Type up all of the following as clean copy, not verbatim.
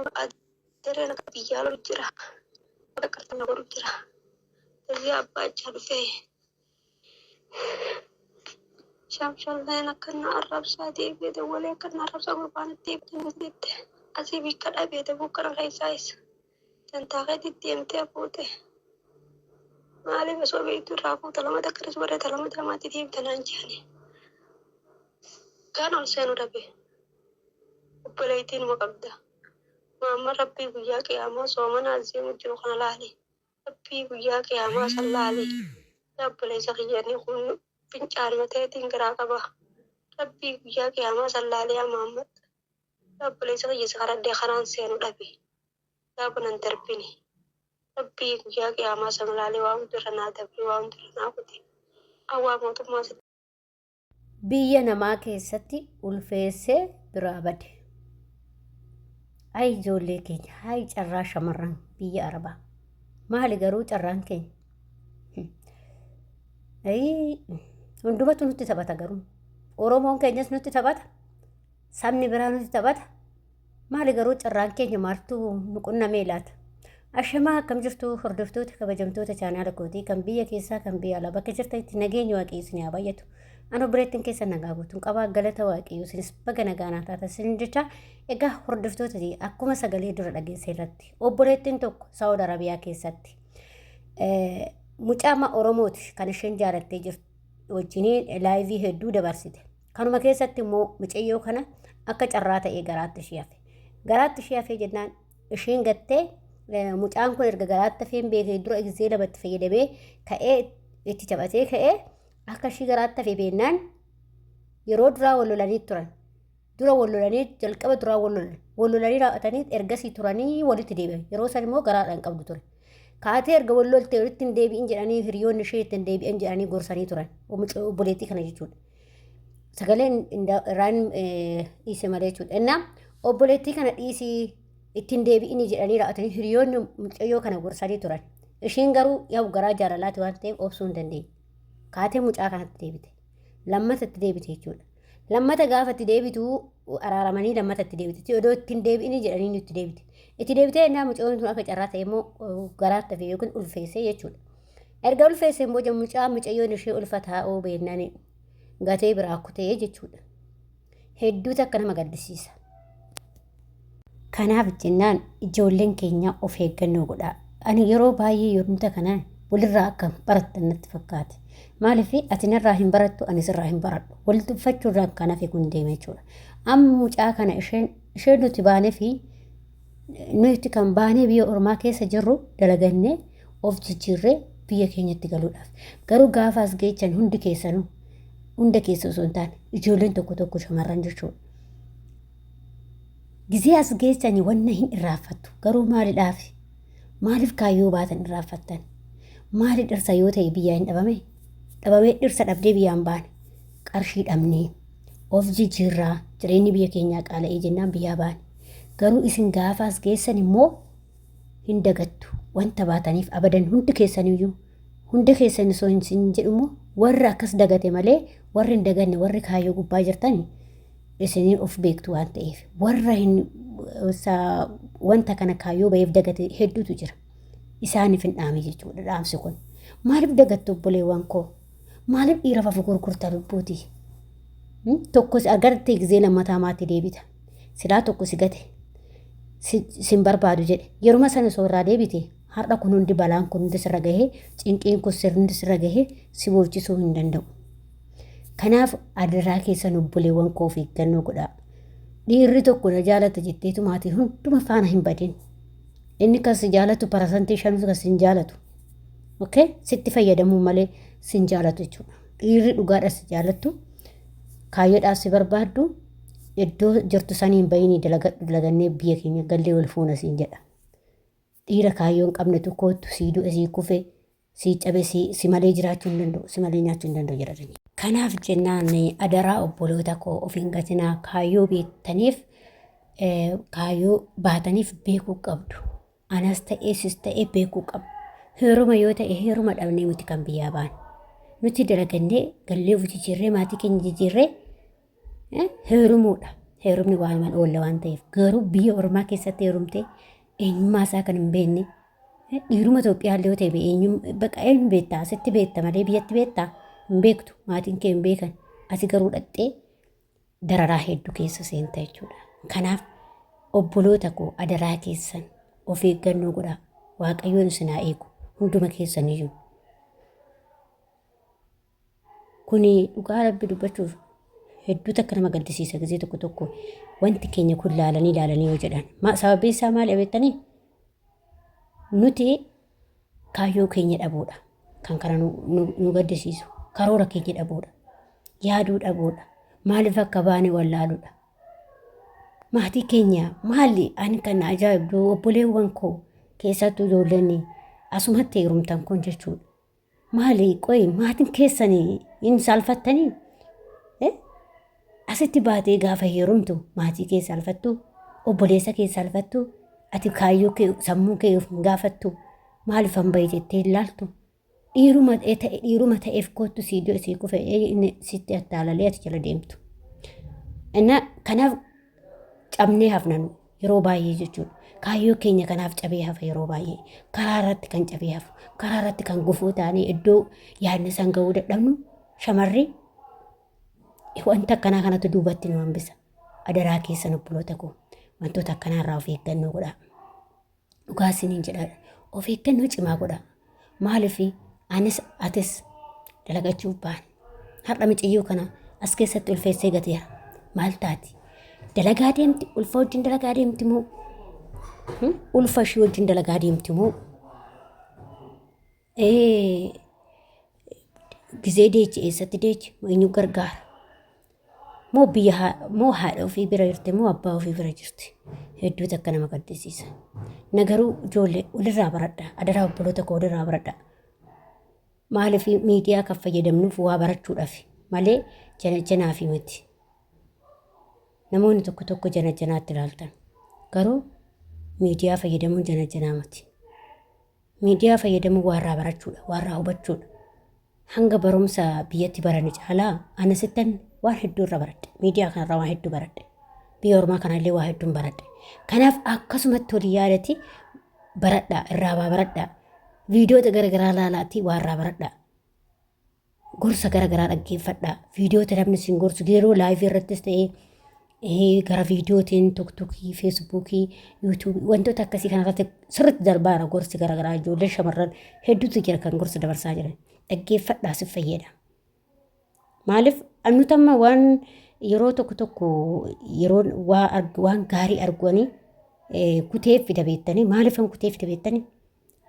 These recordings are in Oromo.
Adareen akka biyyaa lolu jira. Akka qarxama godhu jira. Tazii abbaa achaa dhufee. Shamshalleen akka na arrabsaa deebi'ee dawwalee akka na arrabsaa gurbaan itti jette. Asii bikka dhabee dabuu kana keessaa isa. Dantaa keetti deemtee fuute. Maaliif osoo beektu irraa fuuta lamata akkanas barreeta lamata lamaatti deemte naan jedhani. Kan ol seenu dhabe. Obboleettii numa qabda. Maamma Rabbii guyyaa qiyaamaa soomana azeemu jiru kana laali. Rabbii guyyaa qiyaamaa san laali. Yaa obboleessa kiyyanii kun fincaanuma ta'eetiin garaa qaba. Rabbii guyyaa qiyaamaa san laali yaa Mahammad. Yaa obboleessa kiyya si kadhadhee karaan seenu dhabe. Yaa bunan darbini. Rabbii guyyaa qiyaamaa san laali waa hundirra naa dabri waa hundirra naa kuti. Awwaa mootummaa si Biyya namaa keessatti ulfeessee biraa bade. Ay ijoollee keenya, hay carraa shamarran biyya Arabaa. Maali garuu carraan keenya? Ayii hundumatu nutti taphata garuu. Oromoon keenyas nutti taphata. Sabni biraa nutti taphata. Maali garuu carraan keenya maaltu nu qunnamee laata? Ashamaa, akkam jirtu hordoftoota kabajamtoota chaanaala kootii kan biyya keessaa kan biyya alaa? Bakka jirtanitti nageenyi Waaqayyo isin haa baay'atu. Ani obboleettiin keessa nagaa guutuun qabaa, galata Waaqayyo. Isinis baga nagaa naa taatan isin jecha. Egaa hordoftoota, akkuma sagalee dura dhageesse irratti obboleettiin tokko Saawud Arabiyaa keessatti mucaama Oromooti kan isheen jaalattee jirtu wajjiniin live hedduu dabarsite. Kanuma keessatti immoo mucayyoo kana akka carraa ta'ee garaatti ishee hafe. Garaatti ishee hafee jennaan isheen gattee. Mucaan kun erga garaatti hafeen beekee dura gizee lamatti fayyadamee ka'ee itti taphatee ka'ee akka ishii garaatti hafe beennaan yeroo duraa wal lolanii turan. Dura wal lolanii, jalqaba duraa wal lolan. Wal lolanii raawwatanii ergasii turanii walitti deebi'an. Yeroo san immoo garaadhaan qabdu ture. Kaatee erga wal loltee walitti hin deebi'in jedhanii hiriyoonni ishee itti hin deebi'an jedhanii gorsanii turan. Obboleettii kana jechuudha. Sagaleen irraan dhiise malee jechuudha. Innaa obboleettii kana dhiisii ittiin deebi'ini jedhanii raawwatanii hiriyoonni mucayyoo kana gorsanii turan. Ishiin garuu yaa'u garaa jaalalaati waan ta'eef obsuu hin dandeenye. Kaatee mucaa kanatti deebite. Lammata itti deebite jechuudha. Lammata gaafa itti deebitu araaramanii lammata itti deebite. Odoo ittiin deebi'ini jedhanii itti deebite. Itti deebitee innaa mucayyoon tun akka carraa ta'e immoo garaatti hafe yookiin ulfeessee jechuudha. Erga ulfeessee immoo mucaa mucayyoon ishee ulfa taa'uu beennaan gatee biraa kutee jechuudha. Hedduutu akka nama gaddisiisa. Kanaaf jennaan ijoolleen keenya of eeggannoo godhaa. Ani yeroo baay'ee yerumta kanaan walirraa akka barattan natti fakkaate. Maaliif ati narraa hin barattu, ani sirraa hin baradhu. Wal tuffachuurraan kan hafe kun deema jechuudha. Amma mucaa kana isheen nuti baanee fi nuti kan baanee biyya ormaa keessa jirru dalagannee of jijjiirree biyya keenyatti galuudhaaf. Garuu gaafa as geechan hundi keessanuu, hunda keessa osoo hin taane ijoolleen tokko tokko, shamarran jechuudha. Gizee as geessanii wanna hin irraanfattu. Garuu maalidhaaf? Maaliif kaayyoo baatan irraanfattan? Maali dhirsa yoo ta'e biyyaa hin dhabame? Dhabamee dhirsa dhabdee biyyaan baane. Qarshii dhabnee of jijjiirraa, jireenyi biyya keenyaa qaala'ee jennaan biyyaa baane. Garuu isin gaafa as geessan immoo hin dagattu. Wanta baataniif abadan hundi keessaniyyuu, hunda keessan osoo hin sin jedhu immoo warra akkas dagate malee warri hin daganne, warri kaayyoo gubbaa jirtan isiniin of beektu waan ta'eef, warra hin wanta kana kaayyoo ba'eef dagate hedduutu jira. Isaaniif hin dhaame jechuudha dhaamsi kun. Maaliif dagattu obboleewwan koo? Maaliif dhiira fafu gurgurta lubbuuti? Tokko si agartee gizee lammataa maatti deebita. Silaa tokko si gate, sin barbaadu jedhe. Yeruma sana osoo irraa deebite har'a kun hundi, balaan kun hundi sirra gahee, cinqiin kun hundi sirra gahee si boochisuu hin danda'u. Kanaaf adaraa keessan obboleewwan koo, of eeggannoo godhaa. Dhiirri tokko na jaalata jetteetu maatii hunduma faana hin badin. Inni kan si jaalatu 5% kan si hin jaalatu. Okay? Sitti fayyadamuu malee si hin jaalatu jechuudha. Dhiirri dhugaadha si jaalattu, kaayyoodhaaf si barbaaddu, iddoo jirtu saniin bayinii dalagadhu, dalagannee biyya keenya gallee wal fuuna siin jedha. Dhiira kaayyoo hin qabnetu kootu sii du'e, sii kufe, sii cabe, si malee jiraachuu hin danda'u, si malee nyaachuu hin danda'u jedhanii. Kanaaf jennaan adaraa obboloota koo, of hin gatinaa. Kaayyoo beektaniif, kaayyoo baataniif beekuu qabdu. Anas ta'ee sis ta'ee beekuu qabdu. Heeruma yoo ta'e heeruma dhabnee miti kan biyyaa baane. Nuti dalagannee gallee of jijjiirree, maatii keenya jijjiirree heerumuudha. Heerumni waanuma hin oolle waan ta'eef garuu biyya ormaa keessatti heerumtee eenyummaa isaa kan hin beekne dhiiruma Itoophiyaa illee yoo ta'e eenyum baqa eenyu beektaa asitti beekta malee biyyatti beektaa hin beektu maatiin kee hin beekan ati garuu dhaqxee dararaa hedduu keessa seenta jechuudha. Kanaaf obboloota koo adaraa keessan of eeggannoo godhaa. Waaqayyoon isin haa eegu hunduma keessaniyyuu. Kuni dhugaa rabbi dubbachuuf hedduu takka nama gaddisiisa gizee tokko tokko wanti keenya kun laalanii laalanii yoo jedhan. Sababiin isaa maali beektanii? Nuti kaayyoo keenya dhabuudha. Kan kana nu gaddisiisu karoora keenya dhabuudha. Yaaduu dhabuudha. Maaliif akka baane wallaaluudha. Maatii keenya maali ani kan ajaa'ibdu obboleewwan koo keessattuu ijoolleen asumatti heerumtan kun jechuudha. Maali qoyi maatiin keessanii hin saalfattanii? Asitti baatee gaafa heerumtu maatii kee saalfattu, obboleessa kee saalfattu, ati kaayyoo kee sammuu kee of hin gaafattu, maaliif han bahe jettee hin laaltu? Dhiiruma ta'e dhiiruma ta'eef kottu sii du'e sii kufe inni sitti attaalalee ati jala deemtu. Inna kanaaf cabnee hafna nu yeroo baay'ee jechuudha. Kaayyoo keenya kanaaf cabee hafa yeroo baay'ee. Karaa irratti kan cabee hafu, karaa irratti kan gufuu taanee iddoo yaadni san ga'uu dadhabnu shamarri wanta akkanaa kanatu duubatti nu hambisa. Adaraa keessan obboloota koo wantoota akkanaa irraa of eeggannoo godhaa. Dhugaa isiniin jedhaadha. Of eeggannoo cimaa godhaa. Maaliif anis atis dalagachuuf baane. Har'a miciyyoo kana as keessatti ulfeessee gateera. Maal taati? Dalagaa deemti? Ulfa wajjin dalagaa deemti moo? Ulfa ishii wajjin dalagaa deemti moo? Gizee deechi eessatti deechi? Eenyu gargaara? Moo biyya moo haadha ofii bira jirti moo abbaa ofii bira jirti? Hedduu takka nama gaddisiisa. Na garuu ijoollee walirraa baradha. Adaraa obboloota koo walirraa baradha. Maaliif miidiyaa kan fayyadamnuuf waa barachuudhaaf malee jana janaafi miti. Namoonni tokko tokko jana janaatti ilaaltan. Garuu miidiyaa fayyadamuun jana janaa miti. Miidiyaa fayyadamuun waa irraa barachuudha, waa irraa hubachuudha. Hanga barumsa biyyatti barane caalaa ana sittan waan hedduu irra baradhe. Miidiyaa kanarraa waan hedduu baradhe. Biyya ormaa kanallee waa hedduun baradhe. Kanaaf akkasumatti walii yaadati baradhaa, irraa waa baradhaa. Viidiyoota garaagaraa laalaati waa irraa baradhaa. Gorsa gara garaa dhaggeeffadhaa. Viidiyoota namni isin gorsu yeroo laayivii irrattis ta'ee gara viidiyootiin tiktokii, feesbuukii, yuutuubii wantoota akkasii kanarratti sirriitti darbaara gorsi gara garaa ijoollee shamarran hedduutu jira kan gorsa dabarsaa jiran. Dhaggeeffadhaa si fayyada. Maaliif nuti amma waan yeroo tokko tokko yeroo waa argu waan gaarii arguanii kutee fida beektanii maaliif kutee fida beektanii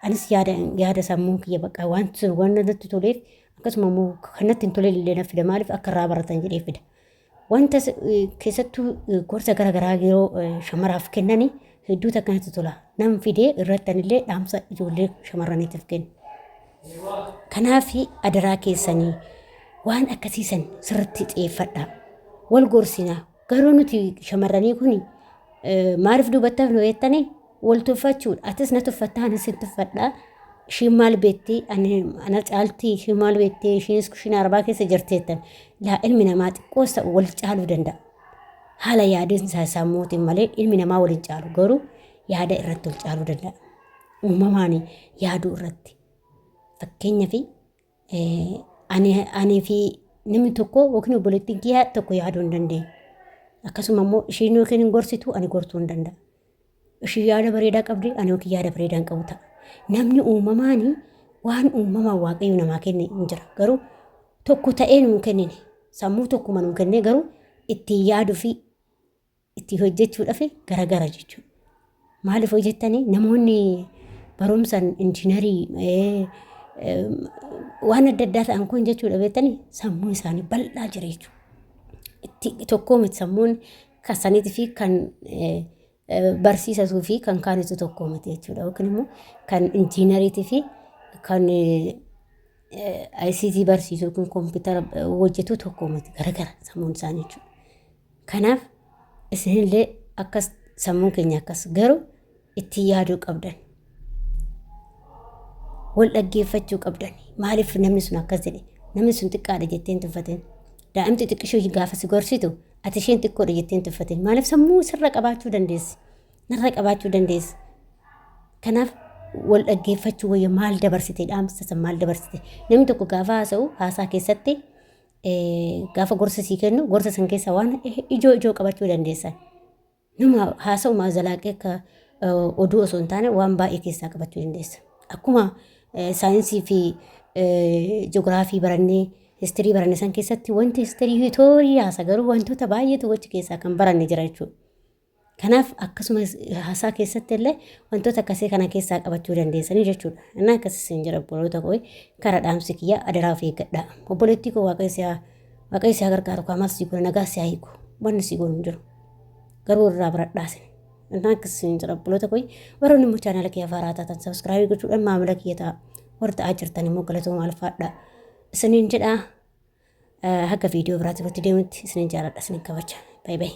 anis yaada yaada sammuun kiyya bakka waan sun waan natti toleef akkasuma immoo kan natti hin tolle illee na fida maaliif akka irraa baratan jedhee fida. Wanta keessattuu gorsa gara garaa yeroo shamaraaf kennani hedduu takka natti tola. Nam fidee irratti anillee dhaamsa ijoollee shamarraniitiif kenna. Kanaaf adaraa keessanii waan akkasiisan sirriitti xiyyeeffadhaa. Wal gorsinaa. Garuu nuti shamarranii kun maaliif duubatti hafnu jettanii wal tuffachuudha. Atis na tuffattaa anis sin tuffadhaa. Ishiin maal beekti ana caalti ishiin maal beekti ishiinis kushiina arabaa keessa jirti jettan. Laa ilmi namaa xiqqoos ta'u wal caaluu danda'a. Haala yaadinsa sammuutiin malee ilmi namaa wal hin caalu garuu yaada irratti wal caaluu danda'a. Uumamaan yaaduu irratti. Fakkeenyaaf ani fi namni tokko yookiin obboleettiin kiyyaa tokko yaaduu hin dandeenyu. Akkasuma immoo ishiin yookiin hin gorsitu ani gorsuu hin danda'a. Ishiin yaada bareedaa qabdi ani yookiin yaada bareedaa hin qabu ta'a. Namni uumamaan waan uumamaan waaqayyo namaa kenne hin jira. Garuu tokko ta'ee nuu kennine sammuu tokkuma nuu kenne garuu ittiin yaaduu fi ittiin hojjechuudhaaf garagara jechuudha. Maaliif hojjettanii namoonni barumsaan injiinarii waan adda addaa ta'an kun jechuudha beektanii sammuu isaanii bal'aa jira jechuudha. Itti tokkoo miti sammuun kan saniitii fi kan barsiisatuu fi kan kaanitu tokkoo miti jechuudha. Yookiin immoo kan injiinariitii fi kan ICT barsiisu yookiin kompiitara hojjetu tokkoo miti garagara sammuun isaanii jechuudha. Kanaaf isinillee akkas sammuun keenya akkas garuu itti yaaduu qabdan. Wal dhaggeeffachuu qabdan. Maaliif namni sun akkas jedhe? Namni sun xiqqaadha jettee hin tuffatin. Daa'imti xiqqishuu gaafa si gorsitu Ati isheen xiqqoodha jettee hin tuffatin. Maaliif sammuu sirra qabaachuu dandeessi. Narra qabaachuu dandeessi. Kanaaf wal dhaggeeffachuu wayya maal dabarsite dhaamsa san maal dabarsite. Namni tokko gaafa haasa'u haasaa keessatti gaafa gorsa sii kennu gorsa san keessaa waan ijoo ijoo qabachuu dandeessan. Nama haasa'uma zalaaqee akka oduu osoo hin taane waan baay'ee keessaa qabachuu dandeessa. Akkuma saayinsii fi ji'oogiraafii barannee histirii baranne san keessatti wanti histirii toorii haasa garuu wantoota baay'eetu achi keessaa kan baranne jira jechuudha. Kanaaf akkasumas haasaa keessatti illee wantoota akkasii kana keessaa qabachuu dandeessanii jechuudha. Innaa akkasii isin jedha obboloota koo kara dhaamsi kiyya adaraa of eeggadhaa. Obboleettii koo waaqayyo si haa waaqayyo si haa gargaaru kaa maal sii godha nagaa si haa hiiku wanni sii godhu hin jiru. Garuu irraa baradhaa isin. Innaa akkasii isin jedha obboloota koo warroonni immoo chaanaala kiyya faaraa taatan sabiskiraabii gochuudhaan maamila kiyya ta'a. Warra ta'aa jirtan immoo galatooma alfaadha. Isiniin jedha haga viidiyoo biraatti walitti deemutti isinin jaaladha isinin kabaja. Baay baay.